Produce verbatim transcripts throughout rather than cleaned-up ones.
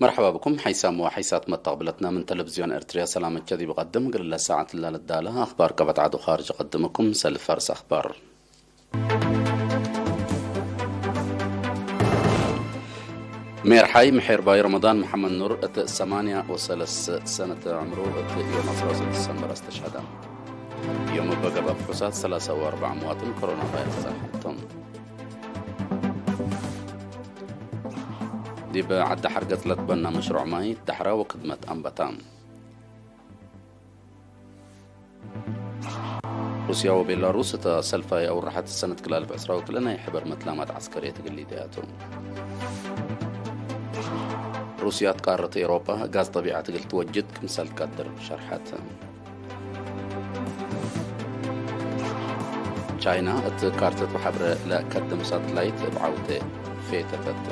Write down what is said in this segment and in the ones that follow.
መርሐባ ብኩም ሓይሳም ወሓይሳት መተቅብለትና ምን ተለብዝዮን ኤርትርያ ሰላመቸ ዲብ ቀድም እግል ለሳዐት ለልዳለ አኽባር ቀበት ዐዱ ካርጅ እቀድምኩም። ሰልፍ ፈርስ አኽባር። ሜርሓይ ምሒርባይ ረመዳን መሐመድ ኑር እት ሰማንያ ወሰለስ ሰነት ዕምሩ እት ዮም ዐስራ ወሰለስ ዲሰምበር አስተሽሀደ። ዮም እበ ገብአ ፍሑሳት ሰላሳ ወአርበዕ መዋጥን ኮሮና ቫይረስ ጸንሐቶም። ዲብ ዐዲ ሐርገጽ ለትበና መሽሩዕ ማይ ዳሕራ ወክድመት አንበታ። ሩስያ ወቤላሩስ እተ ሰልፋይ አውርሐት ሰነት ክላልፍ ዕስራ ወክልኤ ናይ ሕበር መትላማት ዐስከርየት እግል ሊደያቱ። ሩስያ እት ቃረት ኤውሮጳ ጋዝ ጠቢዐት እግል ትወጅድ ክምሰል ትቀድር ሸርሐት። ቻይና እት ካርተት ወሐብረ ለከድም ሳትላይት እብ ዐውቴ ፌተተት።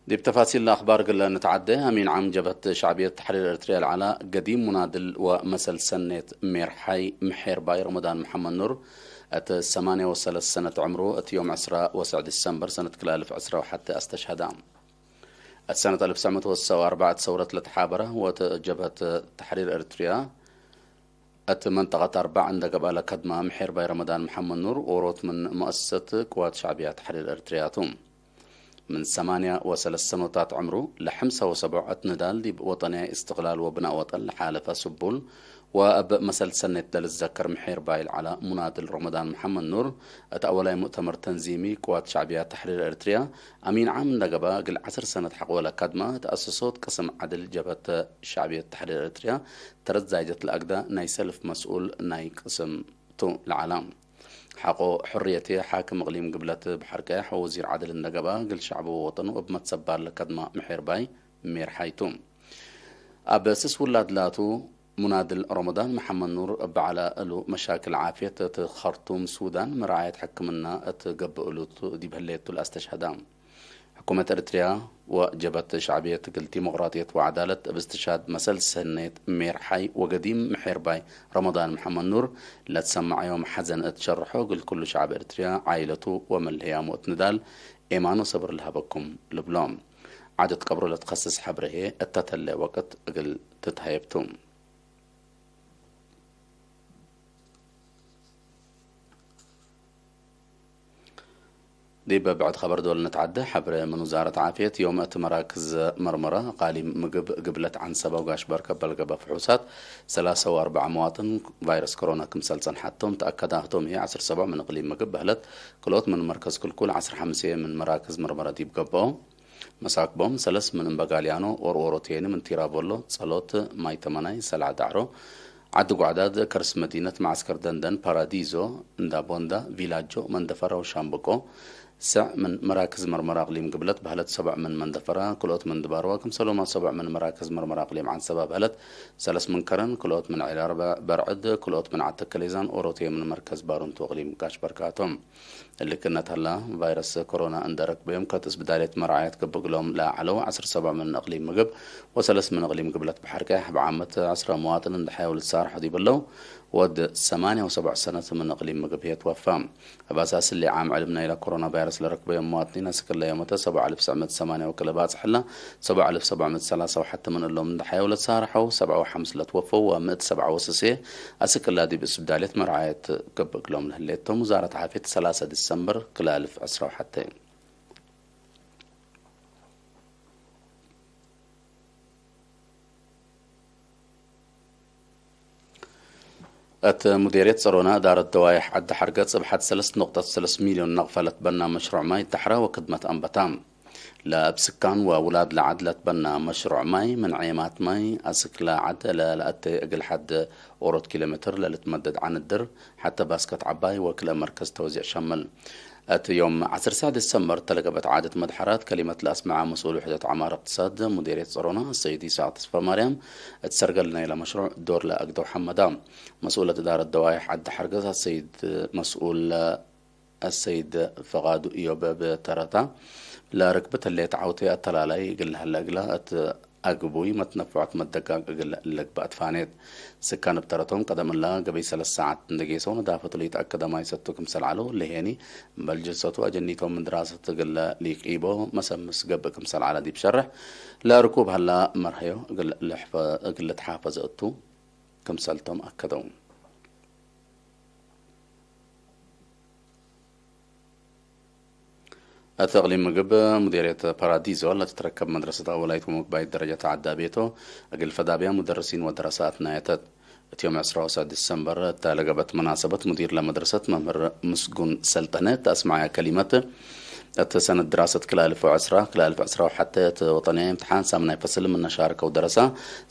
ዲብ ተፋሲል ለአኽባር እግል ንትዓዴ፣ አሚን ዓም ጀብሀት ሸዕብየት ተሕሪር ኤርትርያ ለዐለ ገዲም ሙናድል ወመሰል ሰኔት ሜርሓይ ምሔርባይ ረመዳን መሐመድ ኑር፣ እት ሰማንያ ወሰለስ ሰነት ዕምሩ፣ እት ዮም ዕስራ ወሰዕ ዲሰምበር ሰነት ክልኤ አልፍ ዕስራ ወሐቴ አስተሽሀደ። እት ሰነት አልፍ ትሰዕ ምእት ወስሳ ወአርበዕ እት ሰውረት ለተሓበረ ወእት ጀብሀት ተሕሪር ኤርትርያ እት መንጠቀት አርበዕ እንደ ገብአ ለከድመ ምሔርባይ ረመዳን መሐመድ ኑር፣ ዎሮት ምን መአሰሰት ቅዋት ሸዕብያ ተሕሪር ኤርትርያ ቱ። ምን ሰማንያ ወሰለስ ሰኖታት ዕምሩ፣ ለሐምሳ ወሰቡዕ እት ንዳል ዲብ ወጠንያይ እስትቅላል ወብናእ ወጠን ለሓለፈ ስቡል፣ ወእብ መሰል ሰኔት ለልትዘከር ምሔርባይ ለዐለ ሙናድል ረመዳን መሐመድ ኑር፣ እት አወላይ ሙእተመር ተንዚሚ ቅዋት ሸዕብያ ተሕሪር ኤርትርያ፣ አሚን ዓም እንደ ገብአ እግል ዐስር ሰነት ሐቆ ለከድመ፣ ተአስሶት ቅስም ዐድል ጀብሀት ሸዕብየት ተሕሪር ኤርትርያ፣ ተረት ዛይደት ለአግደ ናይ ሰልፍ መስኡል ናይ ቅስም ቱ ለዐለ። ሐቆ ሕርየትዬ ሓክም እቅሊም ግብለት በሐር ቀየሕ ወወዚር ዐድል እንደ ገብአ፣ እግል ሸዕቡ ወወጠኑ እብ መትሰባር ለከድመ ምሔርባይ ሜርሓይ ቱ። አብ ስስ ውላድ ላቱ ሙናድል ረመዳን መሐመድ ኑር እብ ዐለ እሉ መሻክል ዓፍየት እት ኸርቱም ሱዳን መርዓየት ሕክምና እት ገብእ እሉ ቱ ዲብ ህሌቱ ለአስተሽሀደ። ሕኩመት ኤርትርያ ወጀብሀት ሸዕብየት እግል ዲሞቅራጥየት ወዐዳለት እብ እስትሽሃድ መሰል ሰኔት ሜርሓይ ወገዲም ምሔርባይ ረመዳን መሐመድ ኑር ለትሰመዐዮም ሐዘን እት ሸርሖ፣ እግል ኩሉ ሸዕብ ኤርትርያ፣ ዓኢለቱ ወመለህያሙ እት ንዳል ኤማን ወሰብር ለሀበኩም ልብሎ። ዐደት ቀብሩ ለትከስስ ሐብረ ህዬ እተ ተሌ ወቅት እግል ትትሀየብ ቱ። ዲብ ብዕድ ኸበር ዶል ንትዓደ፣ ሐብረ ምን ውዛረት ዓፍየት፣ ዮም እት መራክዝ መርመረ አቃሊም ምግብ ግብለት ዐንሰበ ወጋሽ በርከ በልገበ ፍሑሳት፣ ሰላሳ ወአርበዕ መዋጥን ቫይረስ ኮሮና ክምሰል ጸንሐቶም ተአከደ። ህቶም ህዬ ዐስር ሰቡዕ ምን እቅሊም ምግብ በህለት፣ ክልኦት ምን መርከዝ ክልኩል፣ ዐስር ሐምሴ ምን መራክዝ መርመረ ዲብ ገብኦ። መሳክቦም ሰለስ ምን እምበጋልያኖ፣ ኦርኦሮቴኒ ምን ቲራቮሎ፣ ጸሎት፣ ማይ ተመናይ፣ ሰልዐ ዳዕሮ፣ ዐዲ ጓዕዳድ፣ ከርስ መዲነት፣ መዓስከር ደንደን፣ ፓራዲዞ፣ እንዳ ቦንዳ፣ ቪላጆ፣ መንደፈራ ወሻምበቆ፣ ሰዕ ምን መራክዝ መርመራ እቅሊም ግብለት በህለት ሰቦዕ ምን መንደፈራ፣ ክልኦት ምን ድባርዋ፣ ክምሰሎማ ሰቦዕ ምን መራክዝ መርመራ እቅሊም ዐንሰባ በህለት ሰለስ ምን ከረን፣ ክልኦት ምን ዒላር በ-፣ በርዕድ፣ ክልኦት ምን ዐተከሌዛን ኦሮቴ ምን መርከዝ ባሩንቱ እቅሊም ጋሽ በርካቶም። እሊ ክነት ሀላ፣ ቫይረስ ኮሮና እንደ ረክበዮም ከእት እስብዳልየት መርዓየት ገብእ እግሎም ለዐለው ዐስር ሰቦዕ ምን እቅሊም ምግብ ወሰለስ ምን እቅሊም ግብለት በሐር ቀየሕ እብ ዓመት ዐስረ መዋጥን እንደ ሐየው ልትሳርሖ ዲብ ለው ወድ ሰማንያ ወሰቡዕ ሰነት ምን እቅሊም ምግብ ህዬ ትወፋ። እብ አሳስ እሊ ዓም ዕልም ናይለ ኮሮና ቫይረስ ለረክበዮም መዋጥኒን አስክ እለ ዮመተ ሰቡዕ አልፍ ትስዕ ምእት ሰማንያ ወክልኤ ባጽሕ ህላ፣ ሰቡዕ አልፍ ሰቡዕ ምእት ሰላሳ ወሐተ ምን እሎም እንደ ሐየው ለትሳርሐው፣ ሰብዐ ወሐምስ ለትወፈው ወምእት ሰብዐ ወስሴ አስክ እላ ዲብ እስብዳልየት መርዓየት ገብእ እግሎም ለህሌቶም። ውዛረት ዓፍየት ሰላሳ ዲሰምበር ክልኤ አልፍ ዕስራ ወሐተ። እት ሙዴርየት ጸሮና እዳረት ደዋይሕ ዐዲ ሐርገጽ እብ ሐድ ሰለስ ነቁጠት ሰለስ ሚልዮን ነቅፈ ለትበና መሽሩዕ ማይ ዳሕረ ወክድመት አንበታ። ለእብ ስካን ወውላድ ለዐድ ለትበና መሽሩዕ ማይ ምን ዔማት ማይ አስክ ለዐድ ለለአቴ እግል ሐድ ኦሮት ኪሎ ሜትር ለልትመደድ ዐንድር ሐተ ባስከት ዐባይ ወክልኤ መርከዝ ተውዚዕ ሸምል። እት ዮም ዐስር ሰዕ ዲሰምበር ተለገብአት ዐደት መድሐራት ከሊመት ለአስመዐ መስኡል ውሕደት ዐማር እቅትሳድ ሙዴርየት ጸሮና አሰይድ ይስሐቅ ተስፋማርያም፣ እት ሰርገል ናይለ መሽሩዕ ዶር ለአግደው ሐመዳ። መስኡለት እዳረት ደዋይሕ ዐዲ ሐርገጽ አሰይድ መስኡል አሰይድ ፍቃዱ እዮብ እብ ተረታ፣ ለርክብት ህሌት ዐውቴ አተላላይ እግል ለሀለ እግላ እት አግቡይ መትነፍዖት መደጋግ እግል ለግበእ ትፋኔት። ስካን እብ ተረቶም ቀደም እላ ገበይ ሰለስ ሰዓት እንዴ ጌሰው ነዳፈቱ ለኢተአከደ ማይ ሰቱ ክምሰል ዐለው ለሄኒ፣ እምበል ጅልሰቱ አጀኒቶም ምን ድራሰት እግል ሊቂቦ መሰምስ ገብእ ክምሰል ዐለ ዲብ ሸርሕ፣ ለርኩብ ሀላ መርሀዮ እግል ልትሓፈዘ እቱ ክምሰልቶም አከደው። እት እቅሊም ምግብ ሙዴርየት ፓራዲዞ ለትትረከብ መድረሰት አወላይት ወመግባይት ደረጀት ዐዲ አቤቶ እግል ፈዳብያ ሙደርሲን ወደረሰ አትናየተት። እት ዮም ዕስራ ወሰድስ ዲሰምበር እተ ለገብአት መናሰበት ሙዲር ለመድረሰት መምህር ምስጉን ሰልጠነ እት አስመዐያ ከሊመት፣ እት ሰነት ድራሰት ክልኤ አልፍ ወዕስራ፣ ክልኤ አልፍ ዕስራ ወሐቴ እት ወጠንያይ እምትሓን ሳምናይ ፈስል ምነ ሻርከው ደረሰ፣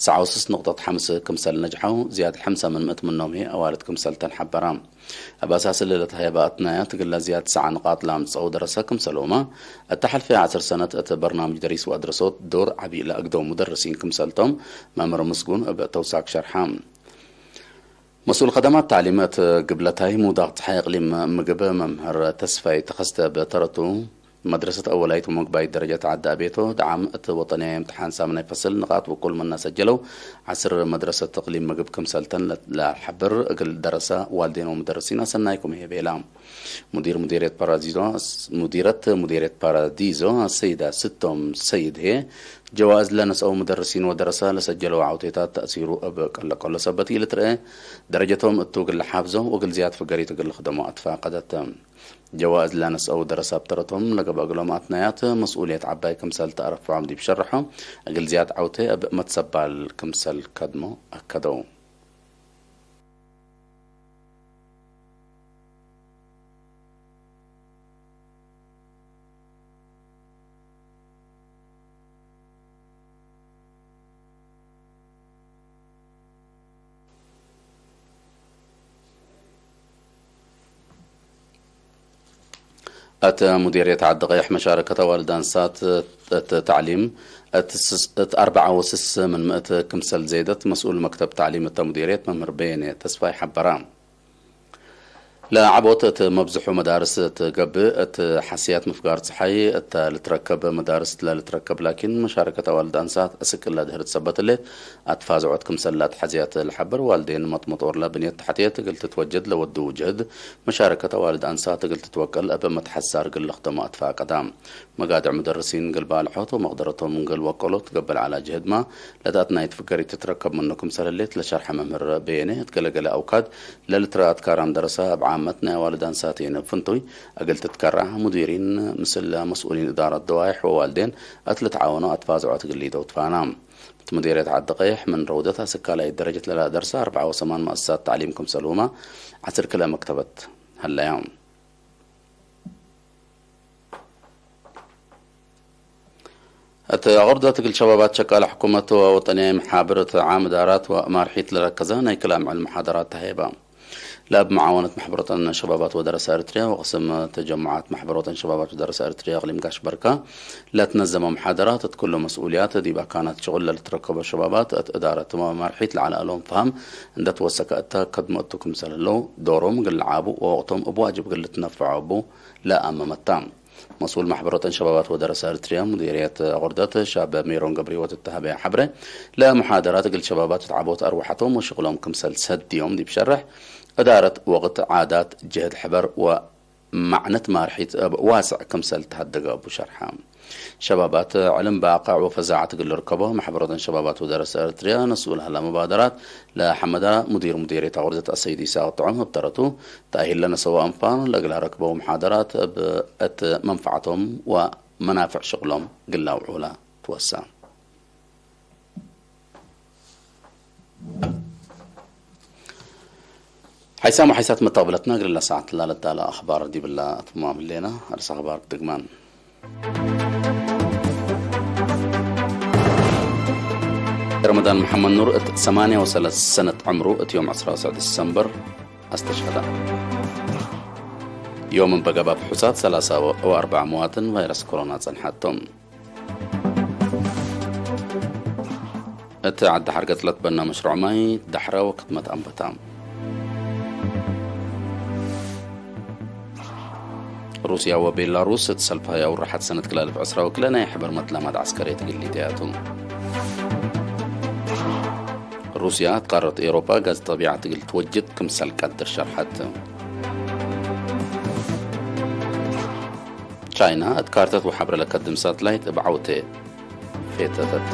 ሰብዓ ወስስ ንቅጠት ሐምስ ክምሰል ነጅሐው፣ ዝያድ ሐምሳ ምን ምእት ምኖም ህዬ አዋልድ ክምሰል ተን ሐበራ። እብ አሳስ እሊ ለተሀየበ አትናያት እግለ ዝያድ ሰዓ ንቃጥ ለአምጽአው ደረሰ ክምሰልሁመ፣ እተ ሐልፈየ ዐስር ሰነት እት በርናምጅ ደሪስ ወአድረሶት ዶር ዐቢ ለአግደው ሙደርሲን ክምሰልቶም መምህር ምስጉን እብ ተውሳክ ሸርሐ። መስኡል ከደማት ተዕሊም እት ግብለታይ ሙዳቅ ጸሓይ እቅሊም ምግብ መምህር ተስፋይ ተኸስተ እብ ተረቱ፣ መድረሰት አወላይት ወመግባይት ደረጀት ዐዲ አቤቶ፣ ደዓም እት ወጠንያይ እምትሓን ሳምናይ ፈስል ንቃጥ ውቁል ምነ ሰጀለው ዐስር መድረሰት እቅሊም ምግብ ክምሰልተን ለሐብር እግል ደረሰ ዋልዴን ወሙደርሲን አሰናይኩም ህዬ ቤላ። ሙዲር ሙዴርየት ፓራዲዞ፣ ሙዲረት ሙዴርየት ፓራዲዞ አሰይዳ ስቶም ሰይድ ህዬ፣ ጀዋእዝ ለነስአው ሙደርሲን ወደረሰ ለሰጀለው ዐውቴታት ተእሲሩ እብ ቀለቀሎ ሰበት ኢልትርኤ፣ ደረጀቶም እቱ እግል ለሓፍዞ ወእግል ዝያድ ፍገሪት እግል ልክደሞ አትፋቀደት። ጀዋእዝ ለነስአው ደረሰ እብ ተረቶም ለገብአ እግሎም አትናያት መስኡልየት ዐባይ ክምሰል ተአረፍዖም ዲብ ሸርሖ፣ እግል ዝያድ ዐውቴ እብ መትሰባል ክምሰል ከድሞ አከደው። እት ሙዴርየት ዐዲ ቀይሕ መሻረከት አዋልድ አንሳት እት ተዕሊም እት ስስ-፣ እት አርበዓ ወስስ ምን ምእት ክምሰል ዘይደት መስኡል መክተብ ተዕሊም እተ ሙዴርየት መምህር በየነ ተስፋይ ሐበራ። ለዐቦት እት መብዝሑ መዳርስ እት ገብእ፣ እት ሐስያት ምፍጋር ጸሓይ እተ ልትረከብ መዳርስ ለልትረከብ ላኪን፣ መሻረከት አዋልድ አንሳት እስክ ለድህርት ሰበት ህሌት አትፋዝዖት ክምሰል ለአትሐዝያት ለሐብር ዋልዴን መጥመጦር ለብንየት ተሕትየት እግል ትትወጀድ ለወድው ጅህድ፣ መሻረከት አዋልድ አንሳት እግል ትትወቀል እብ መትሐሳር እግል ልክደሞ አትፋቀዳ። መጋድዕ ሙደርሲን እግል ባልሖት ወመቅደረቶም እግል ወቀሎት ትገበል ዐላ ጅህድመ፣ ለተአትናይት ፍገሪት ትትረከብ ምኑ ክምሰል ህሌት ለሸርሐ መምህር በየኔ፣ እት ገለገለ አውካድ ለልትረአ አትካራም ደረሰ፣ እብ ዓመት ናይ አዋልድ አንሳቲን እብ ፍንቱይ እግል ትትከራዕ፣ ሙዲሪን ምስል መስኡሊን እዳረት ደዋይሕ ወዋልዴን እት ልትዓወኖ አትፋዝዖት እግል ሊደው ትፋና። እት ሙዲርየት ዐዲ ቀይሕ ምን ረውደት አስካላይት ደረጀት ለለአደርሰ አርበዓ ወሰማን መአሰሳት ተዕሊም ክምሰልሁመ ዐስር ክልኤ መክተበት ሀለያ። እት አቅርደት እግል ሸባባት ሸቃለ ሕኩመት ወወጠንያይ መሓብር እት ዓም እዳራት ወማርሒት ለረከዘ ናይ ክል አምዕል መሓደራት ተሀይበ። ለእብ መዓወነት መሕበሮተን ሸባባት ወደረሰ ኤርትርያ ወቅስም ተጀሙዓት መሕበሮተን ሸባባት ወደረሰ ኤርትርያ እቅሊም ጋሽ በርካ ለትነዘመ መሓደራት እት ክሉ መስኡልያት ዲብ አካናት ሽቁል ለልትረከቦ ሸባባት እት እዳረትመ ወማርሒት ለዐለ እሎም ፈሀም እንደ ትወሰከ እተ ከድሞ እቱ ክምሰል ህለው ዶሮም እግል ለዓቡ ወወቅቶም እብ ዋጅብ እግል ልትነፈዖ እቡ ለአመመ ተ። መስኡል መሕበሮተን ሸባባት ወደረሰ ኤርትርያ ሙዲርየት አቅርደት ሻብ ሜሮን ገብረሂወት እተ ሀበየ ሐብሬ፣ ለመሓደራት እግል ሸባባት እት ዐቦት አርወሐቶም ወሽቅሎም ክምሰል ሰድዮም ዲብ ሸርሕ፣ እዳረት ወቅት፣ ዓዳት፣ ጅህድ ሕበር ወመዕነት ማርሒት እብ ዋስዕ ክምሰል ተሀደገ እቡ ሸርሐ። ሸባባት ዕልም ባቅዕ ወፈዛዐት እግል ልርከቦ፣ መሕበሮተን ሸባባት ወደረሰ ኤርትርያ ነስኡ ለሀላ መባደራት ለሐመዳ ሙዲር ሙዲርየት አቅርደት አሰይድ ኢሳቅ ጥዑም እብ ተረቱ፣ ተእሂል ለነሰኦ አንፋር ለእግል አረክበው መሓደራት እብ እት መንፈዐቶም ወመናፍዕ ሽቅሎም እግል ለአውዑለ ትወሰ። ሓይሳም ወሓይሳት መተቅብለትና እግል ለሰዓት ላለዳለ አኽባር ዲብላ አትማም ህሌና። አርስ አኽባር ድግማን። ረመዳን መሐመድ ኑር እት ሰማንያ ወሰለስ ሰነት ዕምሩ እት ዮም ዐስራ ወሰዕ ዲሰምበር አስተሽሀደ። ዮም እበ ገብአ ፍሑሳት ሰላሳ ወአርበዕ መዋጥን ቫይረስ ኮሮና ጸንሐቶም። እት ዐዲ ሐርገጽ ለትበነ መሽሩዕ ማይ ዳሕረ ወክትመት አንበታ። ሩስያ ወቤላሩስ እት ሰልፋይ አውርሐት ሰነት ክልኤ አልፍ ዕስራ ወክልኤ ናይ ሕበር መትላማት ዐስከርየት እግል ሊደያቱ። ሩስያ እት ቃረት ኤውሮፓ ጋዝ ጠቢዐት እግል ትወጅድ ክምሰል ቀድር ሸርሐት። ቻይና እት ካርተት ወሐብረ ለከድም ሳትላይት እብ ዐውቴ ፌተተት።